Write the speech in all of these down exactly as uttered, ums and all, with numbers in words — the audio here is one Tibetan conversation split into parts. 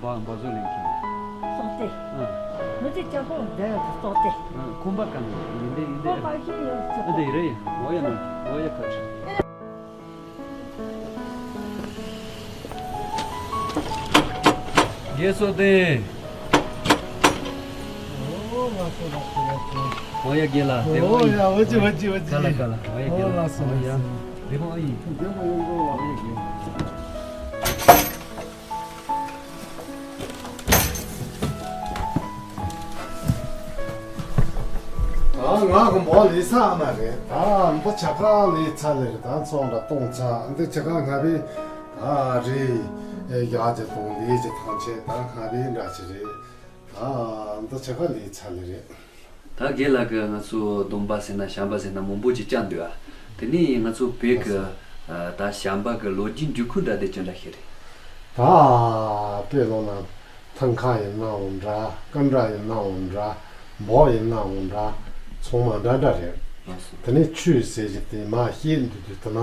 འབའ་འབའ་བཟོ་ལེན་མཁན། སོང་སྟེ། ཨ། མི་ཚེ་སྐྱབས་ཁོང་འདི་སོང་སྟེ། ཨ། ཁོམ་པ་གང་ཡིན་འདི་ཡིན་འདི། ཁོམ་པ་ཤི་ཡོད་ཚུལ། ཨ་འདི་རེད། འོ་ཡ་ན། འོ་ཡ་ཁ་ཆུ། རྒྱལ་སོ་ཏེ། འོ་ཡ་རྒྱལ་ལ་དེ། འོ་ཡ། འོ་ཅི་འོ་ཅི་འོ་ཅི། ཀ་ལ་ཀ་ལ། འོ་ཡ་རྒྱལ་ལ། འོ་ཡ། དེ་མོ་ཨ་ཡིན། ད་ང་གི་འབོ་ལས་ས་ཨ་མ་རེད། ད་འབོ་ཆ་ག་ལས་ཚ་ལེ་རེད། ད་ཚོང་འདྲ་གཏོང་ཚ་འདི་ཆ་ག་ང་བའི་ད་རེད། ཡག་ཅིག་གཏོང་ལས་ཅིག་ཐང་ཆད་ད་ང་བའི་འདྲ་ཅིག་རེད། ད་འདི་ཆ་ག་ལས་ཚ་ལེ་རེད། ད་རྒན་ལགས་ཀྱིས་ང་ཚོ་སྡོམ་པ་ཟེར་ན་བྱམས་པ་ཟེར་ན་མང་པོ་ཅིག་བཅར་འདུག་ཨ། དེ་ནས་ང་ཚོ་བོད་ཀྱི་ད་བྱམས་པ་གི་ལོ་རྒྱུས་འབྱུང་ཁུངས་འདྲ་དེ་ཅི་འདྲ་ཞིག་རེད། ད་དཔེ་ལོ་ན་ཐང་ཁ་ཡིན་ནའང་འདྲ། ཀ་འདྲ་ཡིན་ནའང་འདྲ། འབོ་ཡིན་ནའང་འདྲ། ཚང་མ་འདྲ་འདྲ་རེད། དེ་ནས་ཆོས་ཟེར་གྱི་དེ་མ་བཤད་འདུག་དུས་དེ་ན་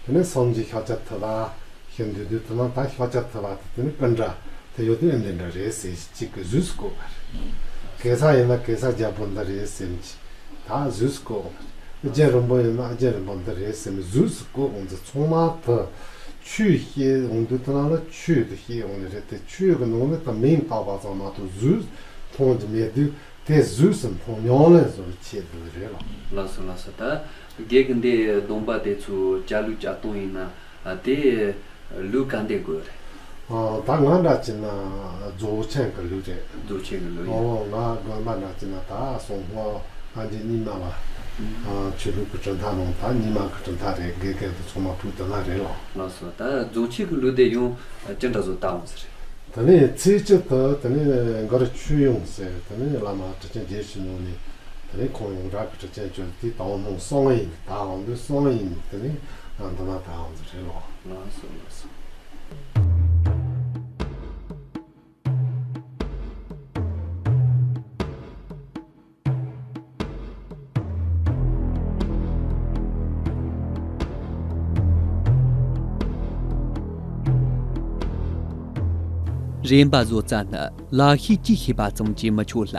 དེ་ནས་སངས་རྒྱས་ཤཱཀྱ་ཐུབ་པ། ཤིན་ཏུ་དུས་དུ་ན་ད་ཤཱཀྱ་ཐུབ་པ་དེ་དེ་ནི་ཀུན་འདྲ་དེ་ཡོད་དུས་ཨེ་འདི་འདྲ་རེད་ཟེར་གཅིག་གི་ཟུས་སུ་བཀོད་པ་རེད། གེ་སར་ཡིན་ན་གེ་སར་རྒྱལ་པོ་འདི་རེད་ཟེར་གྱི་ད་ཟུས་སུ་བཀོད་འོང་། རྒྱལ་རིན་པོ་ཡིན་ན་རྒྱལ་རིན་པོ་འདི་རེད་ཟེར་ནས་ཟུས་སུ་བཀོད་འོང་ཚེ་ཚང་མ་དུ་ཆོས་བཤད་འོང་དུས་དུ་ན་ལ་ཆོས་དུ་བཤད་འོང་ནི་རེད་དེ། ཆོས་ཀྱི་ནང་ནས་ད་མིང་བཏགས་པ་ཙམ་མ་གཏོགས་ཟུས་མཐོང་གི་མེད་དུས། དེ་ཟུས་སུ་མཐོང་མྱོང་ལེན་བཟོ་བའི་ཆེད་དུ་རེད་ལ། ལགས་སོ་ལགས་སོ། ད་རྒན་གྱི་འདི་སྡོམ་པ་དེ་ཚོ་བཅའ་ལུགས་བཅའ་སྟངས་ཡིན་ན་དེ་ལུགས་ག་འདྲ་དགོས་རེད། ཨ། ད་ང་འདྲ་བྱས་ན་རྫོགས་ཆེན་གྱི་ལུགས་རེད། རྫོགས་ཆེན་གྱི་ལུགས་ཡིན། ཨོ། ང་དགོན་པ་འདྲ་བྱས་ན་ད་སོང་ཧོ་ཨ་འདི་རྙིང་མ་ལ་ཆོས་ལུགས་ཀྱི་གྲུབ་མཐའ་ནང་ད་རྙིང་མ་གི་གྲུབ་མཐའ་རེད། དགེ་རྒན་དེ་ཚང་མ་ཕུགས་དུ་ལ་རེད་ལ། ལགས་སོ། ད་རྫོགས་ཆེན་གྱི་ལུགས་དེ་ཡང་ཅི་འདྲ་བཟོ་བཏང་འོང་ཟེར། དེ་ནས་ཚེས་གཅིག་ཏུ་དེ་ནས་མགར་ཆོས་དབྱིངས་ཟེར་དེ་ནས་བླ་མ་ཁྲི་ཆེན་རྗེ་བཙུན་ནོ་ནས་དེ་ནས་ཁོང་ཡོངས་གྲགས་ཀྱི་ཁྲི་ཆེན་བཅོལ་དེ་དང་ནང་གསང་ཡིན། ད་འོང་དུས་གསང་ཡིན་དེ་ནས་ང་འདི་ན་ད་འོང་དུ་རེད་ལོ། ལགས་སོ་ལགས་སོ། རིམ་པ་བཟོ་རྩལ་ནི་ལག་ཤེས་ཀྱིས་ཤེས་པ་ཙམ་གྱིས་མི་ཆོག་ལ།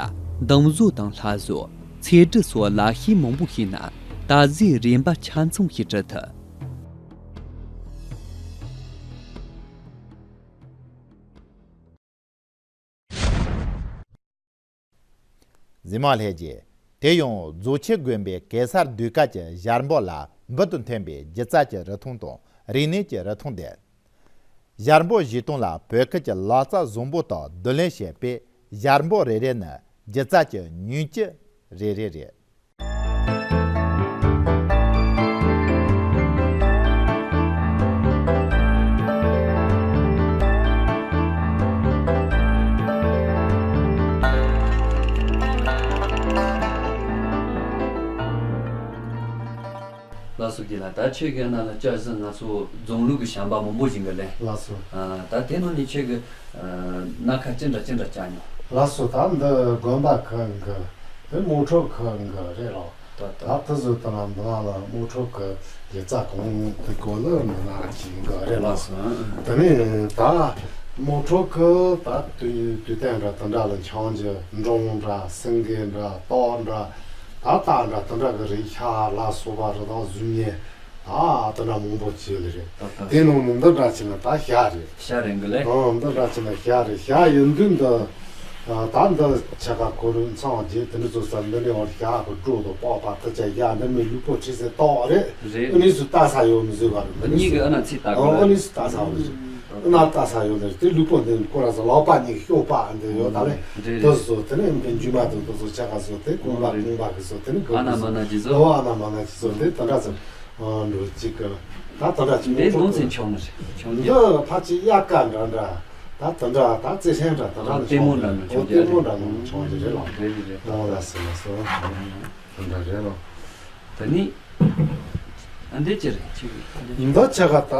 འདམ་བཟོ་དང་ལྷ་བཟོ། ཚེ་འབྲུ་སོགས་ལག་ཤེས་མང་པོ་ཤེས་ན་ད་གཟོད་རིམ་པ་ཆ་ཚང་ཞིག་འབྲི་ཐུབ། གཟིགས་མ་ལྷས་རྗེ། དེ་ཡང་རྫོགས་ཆེན་དགོན་པའི་གེ་སར་ཟློས་གར་གྱི་ཞལ་འབོར་ལ་འབུར་དུ་ཐོན་པའི་སྒྱུ་རྩལ་གྱི་རིན་ཐང་དང་རིག་གནས་ཀྱི་རིན་ཐང་ལྡན། ཞལ་འབོར་བཞེས་སྟངས་ལ་བོད་ཁུལ་གྱི་ལག་རྩལ་བཟང་པོ་དག་བསྡུ་ལེན་བྱས་པས་ཞལ་འབོར་རེ་རེ་ནི་སྒྱུ་རྩལ་གྱི་ཉིང་བཅུད་རེ་རེ་རེད། ལགས་སོ། རྒན་ལགས། ད་ཁྱེད་ཀྱི་ནང་ལ་སྐྱབས་སུ་ང་ཚོ་རྫོང་ལུགས་ཀྱི་བྱམས་པ་མང་པོ་ཞིག་གི་ལས། ལགས་སོ། ཨ། ད་དེ་ནང་ནས་ཁྱེད་ཀྱི་སྣ་ཁ་ཅི་འདྲ་ཅི་འདྲ་བཅར་མྱོང་། ལགས་སོ། ད་འདི་དགོན་པ་ཁག་གི་དེ་དམངས་ཁྲོད་ཁག་གི་རེད་ལོ། ད་ད་ད་དེ་ཚོ་ད་ང་འདི་ནང་ལ་དམངས་ཁྲོད་ཀྱི་ཡིག་ཚགས་གང་དེ་གོ་ལ་འདི་ན་ཅིག་གི་རེད་ལོ། ལགས་སོ། དེ་ནས་ད་དམངས་ཁྲོད་ཀྱི་ད་དུས་དུས་སྟོན་འདྲ་དེ་འདྲ་ལ་འཆང་རྒྱུ། འབྲོང་འདྲ། སེང་གེ་འདྲ། སྟག་འདྲ། ད་སྟག་འདྲ་དེ་འདྲ་གི་རིགས་ཤ་ལ་སོགས་པ་རི་དྭགས་གཟུགས་བརྙན། ད་དེ་འདྲ་མང་པོ་བྱས་ལེ་རེད། ད་ད། དེ་ནང་ནས་འདི་འདྲ་བྱས་ན་ད་ཞྭ་རེད། ཞྭ་རེད་གི་ལེ། ཨང་། འདི་འདྲ་བྱས་ན་ཞྭ་རེད། ཞྭ་ཡིན་དུས་འདི། ཨ། ད་འདི་ཆ་ག་ཁོ་རང་ཚང་རྗེས་དེ་འདྲ་ཚོ་ས་འདི་ནས་བར་ཞྭ་གི་སྒྲོ་དང་པགས་པ་དེ་ཆ་ཡ་འདི་མི་ལུས་པོ་ཁྲི་སེ་ཏོག་རེད། རེད། ཨ་ནི་སུ་ལྟ་ས་ཡོད་མི་བཟོས་པ་རེད། མི་གཉིས་ཀྱི་ཨ་ན་ཚིག་ལྟ་དགོས། ཨ་ནི་སུ་ལྟ་ས་ཡོད་རེད། ཨ་ན་ལྟ་ས་ཡོད་རེད། དེ་ལུས་པོ་འདི་ཁོ་ར་ས་ལག་པ་གཉིས་ཀྱི་གཤོག་པ་འདི་ཡོད་ད་ལེ། རེད། དེ་རེད། སོ་དེ་ནས་འདི་འཇུ་མ་དང་དེ་ཚོ་ཆ་ག་སོ་དེ་རྐང་པ་རྐང་པ་གི་སོ་དེ་ནི་ཨ་ན་མ་ན་ཅི་ཚོ། ཨོ། ཨ་ན་མ་ན་ཅི་ཚོ་དེ་དེ་འདྲ་ཚོ། ཨ། འགྲོ་གཅིག་གི། ད་དེ་འདྲ་ཅིག་འདི་མོ་ནང་ཚན་ཆུང་ནི་རེད། ཆུང་ནི་འདི་ཕལ་ཆེར་དབྱར་ཁ་འདྲ་འདྲ། ད་དེ་འདྲ་ད་བརྩེ་ཆེན་འདྲ་དེ་འདྲ་ནི་ལྟད་མོ་ཆུང་འདྲ་ནི་ཨོ། ཆུང་ལྟད་མོ་འདྲ་ནི་ཆུང་གི་རེད་ལ། རེད་རེད་རེད། ཨོ། ལགས་སོ་ལགས་སོ། དེ་འདྲ་རེད་ལ། ད་ནི། ཨ། འདི་ཅི་རེད་ཅི་རེད། འདི་ཆ་ག་ད་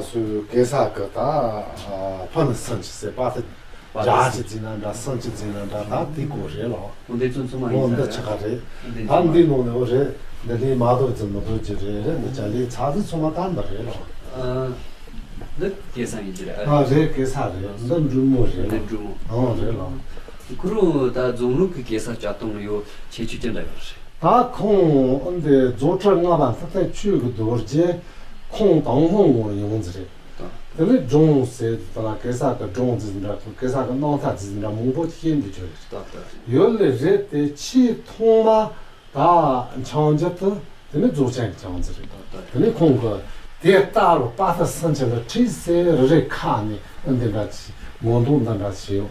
སུ་གེ་སར་གི་ད་ཕ་ནི་སུན་ཅི་ཟེར་པ་དེ། རྒྱ་ཆེ་འཛིན་ན་འདྲ། སང་ཆེ་འཛིན་ན་འདྲ། ད་དེ་གོ་རེད་ལོ། འོ་འདི་ཚོ་ཚང་མ་ཡིན། འོ་འདི་ཆ་ག་རེད། འདི་ད་ཚང་མ་འདི་ནང་ནས་འོ་རེད། འདི་ལས་མ་དོ་ཅི་མི་དོ་ཅི་རེད། རེད། འདི་ཆ་ལས་ཚ་ཚོ་ཚང་མ་ད་འདི་རེད་ལོ། ཨ། འདི་གེ་སར་ཡིན་གྱི་རེད། ཨ་རེད། གེ་སར་རེད། འདི་འབྲི་མོ་རེད། འདི་འབྲི་མོ། ཨང་། རེད་ལགས། ཁོ་རང་ད་རྫོང་ལུགས་ཀྱི་གེ་སར་སྐྱབས་སྟོན་ཡོད། ཁྱད་ཆོས་ཅི་འདྲ་ཡོད་རེད། ད་ཁོང་འདི་རྫོང་ཁྲི་ལྔ་པ་མཐུ་ཆེན་ཆོས་ཀྱི་རྡོ་རྗེ་ཁོང་དང་པོ་ངོ་ཡོང་ཟིག་རེད། ད་དེ་ནས་སྒྲུང་ཟེར་དེ་ལ་གེ་སར་གྱི་སྒྲུང་ཟེར་འདྲ་ཁོ་གེ་སར་གྱི་རྣམ་ཐར་ཟེར་འདྲ་མང་པོ་ཤེས་འདི་ཆོས་རེད། ད་ད་ཡོད་ལེ་རེད། དེ་ཆེས་ཐོག་མ་ད་འཆང་རྒྱུ་དེ་དེ་ནི་རྫོགས་ཆེན་གྱི་འཆང་ཟེར་རེད། དེ་ནི་ཁོང་གི་དེ་ལྟ་བུ་དཔའ་རྟགས་སུམ་ཅུ་ལ་ཁྲིད་ཟེར་རེ་རེ་ཁ་ནས་འདི་འདྲ་ཅིག་ངོ་འདུག་འདི་འདྲ་ཞིག་ཡོད།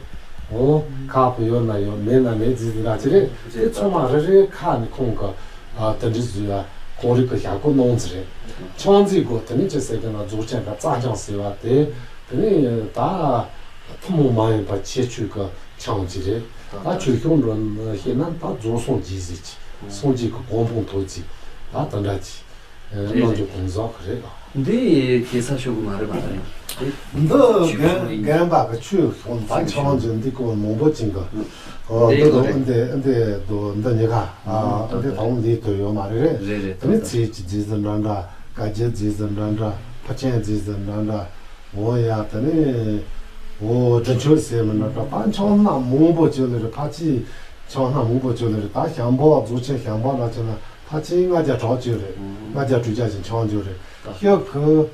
འོ་ཁ་བུ་ཡོད་ན་ཡོད། མེད་ན་མེད་ཟེར་འདི་འདྲ་ཅིག་རེད། དེ་ཚང་མ་རེ་རེ་ཁ་ནས་ཁོང་གི་ཨ་དེ་འདྲ་བཟོས་ཡ་ཁོང་རིག་གི་ཞག་གོ་གནང་ཟེར་རེད། འཆང་རྫས་གོ་དེ་ནི་ཅི་ཟེར་གི་ན་རྫོགས་ཆེན་གྱི་རྩ་རྐྱང་ཟེར་བ་དེ་དེ་ནི་ད་ཐུན་མོང་མ་ཡིན་པ་ཁྱད་ཆོས་གི་འཆང་ཅིག་རེད། ད་ཆོས་སྐྱོང་འགྲོ་ཤེས་ན་ད་རྫོགས་སངས་རྒྱས་ཟེར་གྱི་སངས་རྒྱས་ཀྱི་གོ་འཕང་ཐོབ་ཅིག་ད་དེ་འདྲ་ཅིག་རེད། རྣམ་འགྱུར་གོང་བཟང་གི་རེད་ལ། འདི་གེ་སར་ཤོག་གི་མ་རེད་པ། ད་ཡིན་འདི་རྒན་རྒན་པ་གི་ཆོས་ཤོག་ད་འཆང་ཅིག་འདི་གོ་མང་པོ་ཅིག་གི་འདི་འདི་འདི་འདི་ཉི་ག་འདི་དང་འདི་དུ་ཡོད་མ་རེད། རེད་རེད། དེ་ནི་ཚེས་ཀྱི་རྫས་སུ་འདྲ་འདྲ། བཀའ་བརྒྱད་རྫས་སུ་འདྲ་འདྲ། ཕུར་ཆེན་རྫས་སུ་འདྲ་འདྲ། འོ་ཡ་དེ་ནི་འོ་དྲིན་ཆོས་ཟེར་མི་འདྲ་འདྲ། ད་འཆང་སྣ་མང་པོ་ཅིག་ལ་རེད། ཕལ་ཆེར་འཆང་སྣ་མང་པོ་ཅིག་ལ་རེད། ད་ཤམ་པོ་རྫོགས་ཆེན་ཤམ་པོ་འདྲ་ཅིག་ན་ཕལ་ཆེར་ལྔ་བརྒྱ་དྲུག་ཅུ་རེད། ལྔ་བརྒྱ་དྲུག་བརྒྱ་ཅིག་འཆང་རྒྱུ་རེད། ཤོག་གི་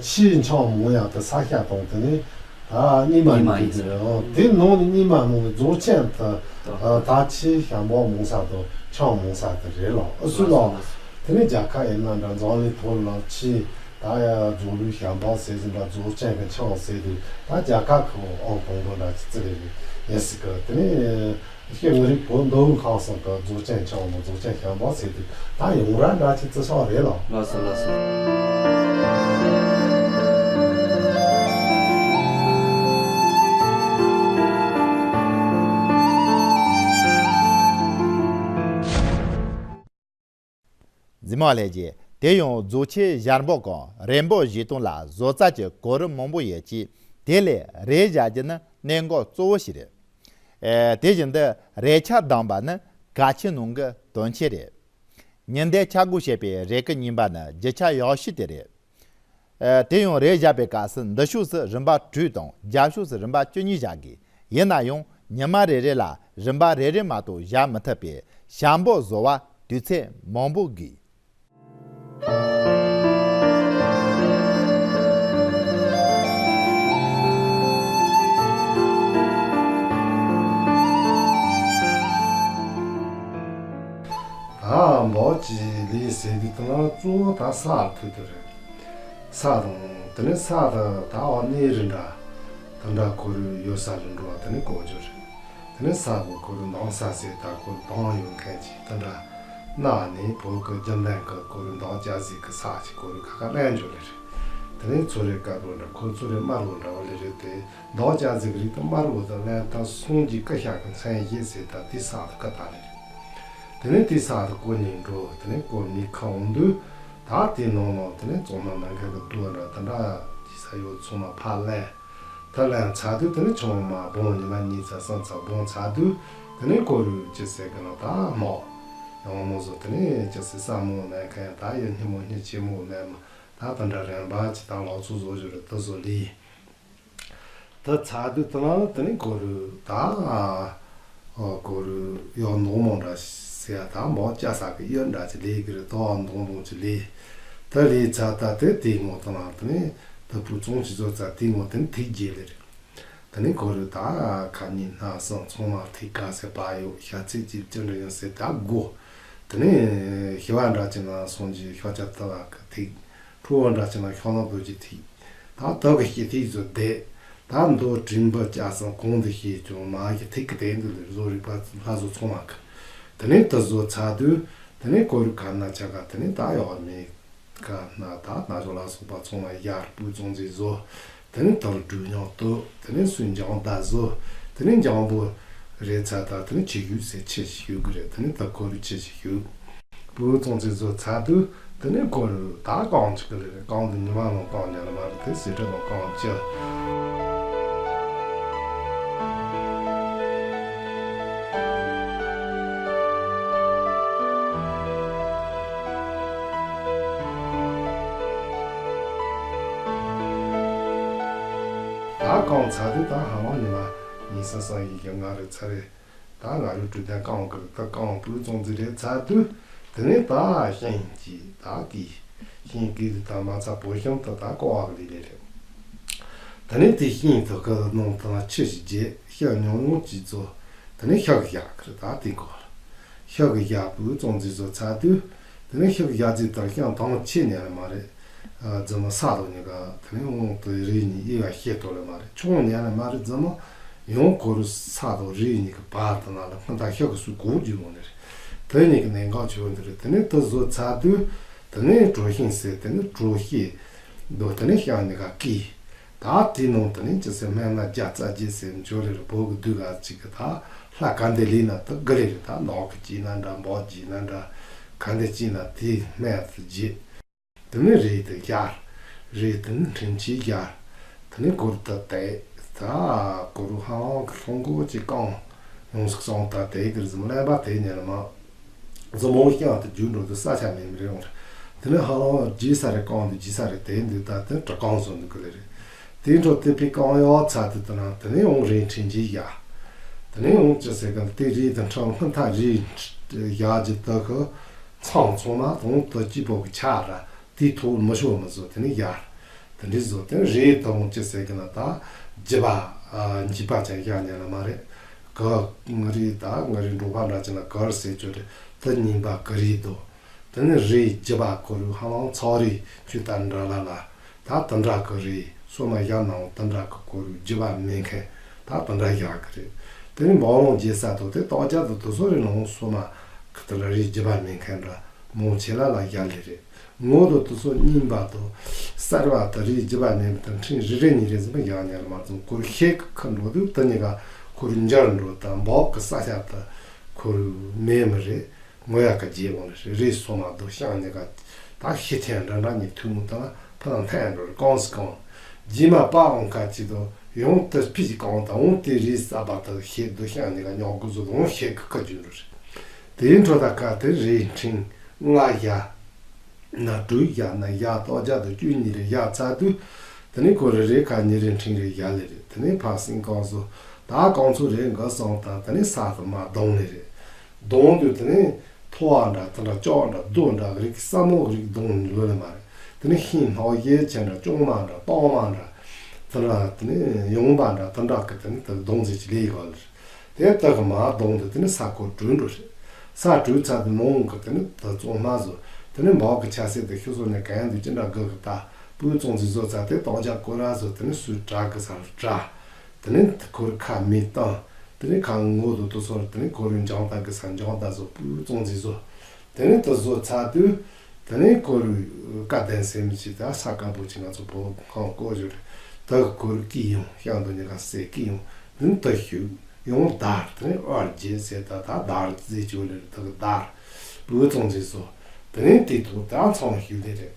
ཆེས་འཆང་མང་ཡག་དེ་ས་སྐྱ་དང་དེ་ནི་ད་རྙིང་མ་རྙིང་མ་ཡིན་ཡིན་ཟེར། ཨོ་དེ་ནང་ནས་རྙིང་མ་ནང་ནས་རྫོགས་ཆེན་དུ་ད་ཆེས་ཤམ་པོ་མང་ས་དང་འཆང་མང་ས་དེ་རེད་ལ། ཨུ་སུ་ལ། དེ་ནས་རྒྱ་གར་ཡིན་ན་འདྲ་འཛམ་གླིང་ཐོག་ལ་ཆེས་ད་ཡ་རྫོགས་ལུགས་ཤམ་པོ་ཟེར་ཟིན་འདྲ་རྫོགས་ཆེན་གྱི་འཆང་ཟེར་དུས་ད་རྒྱ་གར་ཁོ་ཨང་དང་པོ་འདྲ་ཅིག་ཙི་རེ་རེ་ཡིན་སྲིད་གི། དེ་ནས། སྐྱེ་དངོས་རིགས་བོད་མདོ་དབུས་ཁམས་གསུམ་དུ་རྫོགས་ཆེན་འཆང་མོ་རྫོགས་ཆེན་ཤམ་པོ་ཟེར་དུས་ད་ཡོང་ར་འདྲ་ཅིག་བརྩི་ཆོག་རེད་ལ། ལགས་སོ་ལགས་སོ། གཟིགས་མོ་ལྷན་རྒྱས། དེ་ཡང་རྫོགས་ཆེན་ཞལ་འབོག་གམ་རས་འབོག་བཞེས་སྟངས་ལ་བཟོ་རྩལ་གྱི་གོ་རིམ་མང་པོ་ཡོད་ཀྱི། དེ་ལས་རས་བཞག་རྒྱུ་ནི་གནད་འགག་གཙོ་བོ་ཞིག་རེད། ཨེ། དེ་བཞིན་དུ་རས་ཆ་བསྡམས་པ་ནི་གལ་ཆེན་ནང་གི་དོན་ཆེན་རེད། ཉི་ཟླའི་ཆ་བགོས་བྱས་པའི་རས་ཀྱི་རྙིང་པ་ནི་རྒྱུ་ཆ་ཡག་ཤོས་དེ་རེད། ཨེ། དེ་ཡང་རས་བཞག་པའི་སྐབས་སུ་མདུན་ཕྱོགས་སུ་རིམ་པ་དྲུག་དང་རྒྱབ་ཕྱོགས་སུ་རིམ་པ་བཅུ་གཉིས་བཞག་དགོས། ཡིན་ན་ཡང་ཉི་མ་རེ་རེ་ལ་རིམ་པ་རེ་རེ་མ་གཏོགས་བཞག་མི་ཐུབ་པས་ཞལ་འབོག་བཟོ་བར་དུས་ཚོད་མང་པོ་དགོས། ད་འབོག་གི་ལས་ཟེར་དུས་དེ་ལ་གཙོ་བོ་ད་ས་ལ་ཐུག་དེ་རེད། ས་དང་དེ་ནས་ས་དང་ད་འོ་གནས་རི་འདྲ་དེ་འདྲ་ཁོ་རང་ཡོད་ས་ལ་འགྲོ་བ་དེ་ནས་གོ་རྒྱུ་རེད། དེ་ནས་ས་གོ་ཁོ་རང་མདང་ས་ཟེར་ད་ཁོ་མདང་ཡོད་མཁན་གྱི་དེ་འདྲ་གནའ་ནས་བོད་ཀྱི་རྒྱུན་ལྡན་གྱི་ཁོ་རང་མདང་སྐྱ་ཟིག་གི་ས་ཅིག་ཁོ་རང་ཁ་ཁ་ལེན་རྒྱུ་ལེ་རེད། དེ་ནས་ཚོ་རེ་དཀར་པོ་འདྲ་ཁོ་ཚོ་རེ་དམར་པོ་འདྲ་བ་ལེ་རེད་དེ། མདང་སྐྱ་ཟིག་རིགས་དེ་དམར་པོ་དང་ལན་ད་སོང་གི་ཀ་ཤ་གི་མཚན་བཞེས་ཟེར་ད་དེ་ས་དེ་ཀ་ད་ལེ་རེད། དེ་ནས་དེ་ས་དེ་ཀོ་ནས་འགྲོ་དེ་ནས་ཀོ་ནས་ཁ་འོང་དུས། ད་དེ་ནང་ནང་དེ་ནས་གཙང་མ་ནང་མཁན་གྱི་རྡོ་འདྲ་དེ་འདྲ་ཅི་ས་ཡོད་ཚང་མ་ཕར་ལེན། ད་ལེན་ཚར་དུས་དེ་ནས་ཆུང་མ་སྦོང་ཉི་མ་གཉིས་ཚར་གསུམ་ཚར་སྦོང་ཚར་དུས་དེ་ནས་ཀོ་རུ་ཅི་ཟེར་གི་ན་ད་མོ། ཡང་མོ་བཟོ་དེ་ནས་ཅི་ཟེར་ས་མོ་ནང་མཁན་ད་ཡོད་སྙི་མོ་སྙི་ཆེན་མོ་ནས་མ་ད་དེ་འདྲ་རན་པ་ཅི་ད་ལག་ཚོ་བཟོ་རྒྱུ་རེད་དེ་བཟོ་ལི། ད་ཚ་དུས་དེ་ལ་དེ་ནས་ཁོ་རུ་ད་ཨ་ཁོ་རུ་ཡོ་མདོང་མོ་འདྲ་ཟེར་ཡ་ད་མོ་སྐྱ་ས་གི་གཡུ་འདྲ་ཅིག་ལས་གི་རེད་དོ། མདོང་མདོང་ཅིག་ལས་ད་ལས་ཚ་ད་དེ་དེ་ངོ་དེ་ལ་དེ་ནས་ད་བུ་ཚོང་ཅིག་བཟོ་ཚ་དེ་ངོ་དེ་ནས་ཐིག་རྒྱས་ལེ་རེད། དེ་ནས་ཁོ་རུ་ད་ཁ་ཉིན་སྣ་སང་ཚོང་མ་ཐིག་ག་ཟེར་བ་ཡོ་ཤ་ཚིག་ཅིག་ཅི་འདྲ་ཡོད་ཟེར་ད་དགོ། དེ་ནས་ཤི་བ་འདྲ་ཅིག་ན་སོང་ཅིག་ཤོ་ཅ་ཏི་ལ་གི་ཐིག་ཁྲོ་བོ་འདྲ་ཅིག་ན་ཤོ་ལོ་བོ་གི་ཐིག་ད་དག་གི་སྐྱེ་ཐིག་བཟོ་བསྡད། ད་མདོ་དྲིན་པ་སྐྱ་སང་གོང་དུ་བཤད་ཀྱང་མ་གི་ཐིག་གི་དེ་འདི་ལ་བཟོ་རིག་པ་ལྷ་བཟོ་ཚང་མ་གི། དེ་ནས་དེ་བཟོ་ཚར་དུས་དེ་ནས་ཁོ་རུ་ག་ན་ཆ་ག་དེ་ནས་ད་ཡོག་མེད་ག་ན་ད་ན་ཆོག་ལ་སོགས་པ་ཚང་མ་ཡར་སྤུས་གཙང་ཚིག་བཟོ། དེ་ནས་དེ་ལ་སྒྲུབ་སྙིང་གཏོད། དེ་ནས་སུ་འཇང་ད་བཟོ། དེ་ནས་འཇང་པོ་རེ་ཚ་ད་དེ་ནས་ཆི་ཞུགས་ཟེར་ཆི་ཞིག་ཞུགས་གི་རེད། དེ་ནས་ད་ཁོ་རུ་ཆི་ཞིག་ཞུགས། བུ་ཚང་ཚེ་བཟོ་ཚ་དུས་དེ་ནས་ཁོ་རུ་ད་རྐང་གཅིག་གི་ལས་རེད། རྐང་འདི་ཉི་མ་ལོང་རྐང་ཉལ་མ་རེད་དེ་ཟེར་ཁྲི་ལོང་རྐང་གཅིག་བཀང་ཚར་དུས་ད་ཧ་ལམ་ཉི་མ་ཉི་ཤུ་རྩ་གཉིས་ཀྱི་སྔ་རོལ་ཚར་རེད། ད་སྔ་རོལ་དྲུག་ལྡན་བཀང་གི་རེད། ད་བཀང་བུ་ཙང་ཙི་རེད་ཚར་དུས་དེ་ནས་ད་ཤིང་གི་ད་གི་ཤིང་གི་དུས་ད་མ་ཚ་བོ་ཤིང་དུ་ད་ཀོ་བ་གི་ལི་ལི་རེད། དེ་ནས་དེ་ཤིང་དུ་གི་ནང་དང་ཆུ་ཞིག་རྗེས་ཤིང་ཉུང་ཉུང་གཅིག་ཚོ་དེ་ནས་ཤག་བཞག་གི་རེད། ད་དེ་གོ་ལ་ཤག་བཞག་བུ་ཙང་ཙི་ཚོ་ཚར་དུས་དེ་ནས་ཤག་བཞག་ཙི་དང་ཤིང་དང་ཆེ་ཉན་ལ་མ་རེད། རྫི་མ་ས་དང་ཉི་ག་དེ་ནས་དབང་དུ་རིགས་གཉིས་དབྱེ་བ་ཤེས་ཐུབ་ལ་མ་རེད། ཆུང་ཉན་ལ་མ་རེད། རྫི་མ་ཡང་གོ་རུ་ས་དང་རིགས་གཉིས་ཀྱི་བར་དུ་ན་ལ་སྔོན་ད་ཤག་གི་སུ་གོ་རྒྱུ་ཡོང་ནི་རེད། དེ་གཉིས་ཀྱི་གནད་འགག་ཆེ་བོ་འདི་རེད། དེ་ནས་དེ་བཟོ་ཚར་དུས་དེ་ནས་གྲོ་ཤིང་ཟེར། དེ་ནས་གྲོ་ཤིང་འདུག་དེ་ནས་ཤིང་ཉི་ག་ཀི། ད་དེའི་ནང་དུ་ནི་ཅི་ཟེར་སྨན་སྣ་བརྒྱ་རྩ་བརྒྱད་ཟེར་འབྱོར་རེ་རེ་བོ་གི་དུས་ག་ཅིག་གི་ད་ལྷ་ག་འདི་ལས་ན་དུ་གི་ལས་རེ་ད་ནོག་གི་ཅི་ན་འདྲ་འབོག་ཅི་ན་འདྲ་ག་འདི་ཅི་ན་དེའི་སྨན་དུ་བརྒྱད། དེ་ནི་རེད་དུ་བཞག་རེད་དུ་ནི་ཕྲིན་ཆེ་བཞག་དེ་ནི་གུར་དུ་དེ་ད་གུར་ཧང་གི་ལྷུང་གོ་ཅི་གང་ཡོང་སུག་སོང་ད་དེ་གི་རྫི་མ་ལན་པ་དེ་ཉལ་མ། རྫི་མོ་ཤིང་དུ་རྒྱུ་འགྲོ་དུ་ས་ཆ་མེད་མི་རེད་འོང་། དེ་ནས་ཧ་ལམ་རྗེས་ས་རེ་གང་དུ་རྗེས་ས་རེ་དེ་འདུག་ད་དེ་དྲི་གང་སོང་འདུག་གི་ལེ་རེད། དེ་འཕྲོ་དེ་པའི་གང་ཡོག་ཚ་དུ་དུ་ན་དེ་ནས་འོང་རེད་ཕྲིན་གྱིས་ཡ། དེ་ནས་འོང་ཅི་ཟེར་གི་དེ་རེད་དུ་འཕྲང་སྔོན་ཐག་རེད་ཡ་ཇི་དུ་གི་ཚང་ཚང་མ་དང་དུ་སྐྱིད་པོ་གི་ཆ་ར་དེ་ཐོག་མི་ཤོར་མི་བཟོ་དེ་ནས་ཡ། དེ་འདྲའི་བཟོ་དེ་རེད་དུ་འོང་ཅི་ཟེར་གི་ན་ད་རྒྱུ་བ་འཇིགས་པ་ཅན་ཡ་ཉན་ལ་མ་རེད། ག་ང་རེད་ད་ང་རེད་འགྲོ་བ་འདྲ་ཅི་ན་གར་ཟེར་ཅོ་རེད། དེ་ཉིན་པ་ག་རེད་དོ། དེ་ནི་རེད་རྒྱུ་བ་ཁོ་རུ་ཧ་ལམ་ཚང་རེད་ཁྱོད་ལྟར་འདྲ་ལ་ལ། ད་དེ་འདྲ་གི་རེད། སོ་མ་ཡ་ནང་དེ་འདྲ་གི་ཁོ་རུ་རྒྱུ་བ་མེད་མཁན་ད་དེ་འདྲ་ཡག་གི་རེད། དེ་ནི་འབའ་ལོང་རྒྱལ་ས་དོ་དེ་ཏོག་ཅག་དུ་དུ་སོ་རེ་ནང་སོ་མ་གི་དེ་འདྲ་རེད་རྒྱུ་བ་མེད་མཁན་འདྲ་མོ་ཆེ་ལ་ལ་ཡ་ལེ་རེད། ངོ་དུ་དུ་སོ་རྙིང་པ་དུ་གསར་བ་དུ་རེད་རྒྱུ་བ་མེད་མི་དང་ཕྲིན་རེ་རེ་གཉིས་རེ་ཟིན་པ་ཡག་ཉལ་མ་ཙམ་ཁོ་རུ་ཤེད་གི་ཁ་འགྲོ་དུས་དེ་གཉིས་ཀ་ཁོ་རུ་འབྱར་འགྲོ་དང་འབོག་གི་ས་ཆ་དུ་ཁོ་རུ་མེད་མི་རེད། ངོ་ཡག་གི་རྗེས་འོང་རེ་རེ་སོ་མ་དོ་ཤང་ནི་ག་ད་ཤི་ཐན་འདྲ་འདྲ་ནི་ཐུན་མོང་དང་ཕ་ལང་ཐན་འགྲོ་རེ་གང་སི་གང་རྗེས་མ་པ་འོང་ཁ་ཅིག་དོ་ཡོང་དུ་ཕི་ཅིག་གང་དང་འོང་དེ་རེ་ས་བ་དུ་ཤེད་དོ་ཤང་ནི་ག་ཉོག་གུ་ཟོ་འོང་ཤེད་གི་ཁ་རྒྱུ་འགྲོ་རེ། དེའི་འཕྲོ་ད་ཀ་དེ་རེ་འཕྲིན་ལྔ་བཞག་ན་དྲུག་བཞག་ན་བཞག་ཏོག་བརྒྱ་དང་བཅུ་གཉིས་རེ་བཞག་ཚར་དུས་དེ་ནི་ཁོ་རེ་རེ་ཁ་ཉིན་རེ་འཕྲིན་རེ་བཞག་ལེ་རེད། དེ་ནི་ཕར་སེང་གང་སོ་ད་གང་ཚོ་རེ་འགའ་སོང་དང་དེ་ནི་ས་དུ་མ་གདོང་ལེ་རེད། གདོང་དུ་དེ་ནི་ཐོ་བ་འདྲ་དེ་འདྲ་ལྕོག་འདྲ་རྡོ་འདྲ་རིགས་ས་མོ་རིགས་གདོང་ལོ་ལེ་མ་རེད། དེ་ནི་ཤིང་སྣ་བཞི་ཅན་འདྲ་ལྕོང་མ་འདྲ་སྟོང་མ་འདྲ་དེ་འདྲ་དེ་ནི་ཡོང་མ་འདྲ་དེ་འདྲ་གི་དེ་ནི་དེ་གདོང་ཟེར་གྱི་ལེ་ཡི་ག་ལེ་རེད། དེ་ལྟ་གི་མ་གདོང་དུ་དེ་ནི་ས་ཁོ་དྲུད་འགྲོ་རེད། ས་དྲུད་ཚར་དུ་མོང་གི་དེ་ནི་དུ་བཙོང་མ་བཟོ། དེ་ནི་འབག་གི་ཆ་སེ་དུ་ཤུ་སོ་ནས་གན་དུ་ཅི་འདྲ་དགོས་གི་ད་སྤུས་བཙོང་ཚིག་བཟོ་ཚར་དེ་ཏོག་ཅག་ཀོ་ར་བཟོ་དེ་ནི་སུས་དྲག་གི་སར་དྲག་དེ་ནི་ཁོར་ཁ་མི་བཏང་། དེ་ནི་ཁ་ངོ་དུ་དུ་སོར་དེ་ནི་ཁོར་འཇང་ད་གི་སར་འཇང་ད་བཟོ་སྤུས་བཙོང་ཚིག་བཟོ། དེ་ནི་དུ་བཟོ་ཚར་དུས། དེ་ནས་ཁོ་རུ་བཀའ་བསྟན་སེམས་ཀྱི་ད་ས་དཀར་པོ་ཆེ་ང་ཚོ་བོད་ཁང་བསྐོར་བཞུར་ད་ཁོ་རུ་སྐྱིད་ཡོང་ཤང་དུ་ཉི་ག་སེ་སྐྱིད་ཡོང་དུན་ད་ཤུག་ཡོང་དར་དེ་ནས་ཨར་རྗེ་ཟེར་ད་ད་དར་རྫས་ཅོ་ལེར་ད་གི་དར་བུ་ཚོང་ཅེས་སོ། དེ་ནས་དེ་ཐོག་ད་ཚང་ཤུག་དེ་རེད།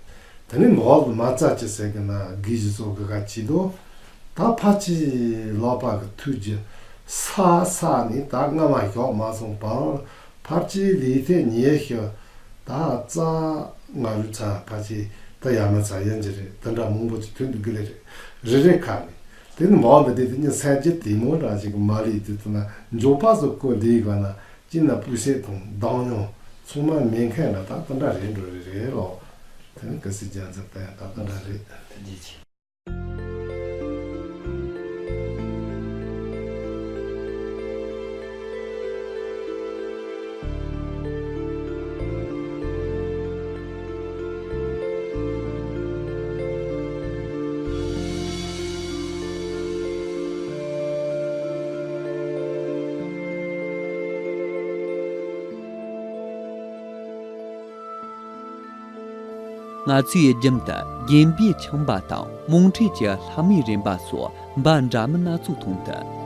དེ་ནས་མོག་མ་རྩ་ཅི་ཟེར་གི་ན་དགེ་བཞི་སོགས་གི་ག་ཅི་དོ། ད་ཕ་ཅི་ལོག་པ་གི་ཐུགས་རྗེ་ས་ས་ནས་ད་སྔ་མ་ཞོག་མ་སོང་བར། ཕར་ཆེར་ལས་ཐད་ཉེ་ཤོས་ད་རྩ་ང་རུ་ཚ་ཕར་ཆེར་ད་ཡ་མ་ཚ་ཡན་གྱི་རེད། དེ་འདྲ་མང་པོ་ཅིག་ཐོན་འདུག་གི་ལེ་རེད། རེ་རེ་ཁ་ནས་དེ་ནི་མང་དུ་བསྡད་དེ་ནི་སེམས་ཀྱི་དེ་མོ་འདྲ་ཞིག་མ་ལུས་དུས་ཐུན་ན་འཇོག་པ་སོགས་ཀོ་ལི་ག་ན་ཅི་ན་སྤུས་ཚད་དང་གདངས་མྱོང་ཚང་མ་མེད་མཁན་འདྲ་ད་དེ་འདྲ་རེད་འགྲོ་རེ་རེད་ལོ། དེ་ནི་ག་སི་རྒྱལ་མཚན་ད་ཡང་ད་དེ་འདྲ་རེད། ང་ཚོས་རྒྱུན་དུ་དགོན་པའི་ཆིངས་པ་དང་རྨོངས་འཁྲིད་ཀྱི་ལྷ་མོའི་རིམ་པ་སོགས་འབའ་འདྲ་མིན་སྣ་ཚོགས་ཐོག་ཏུ་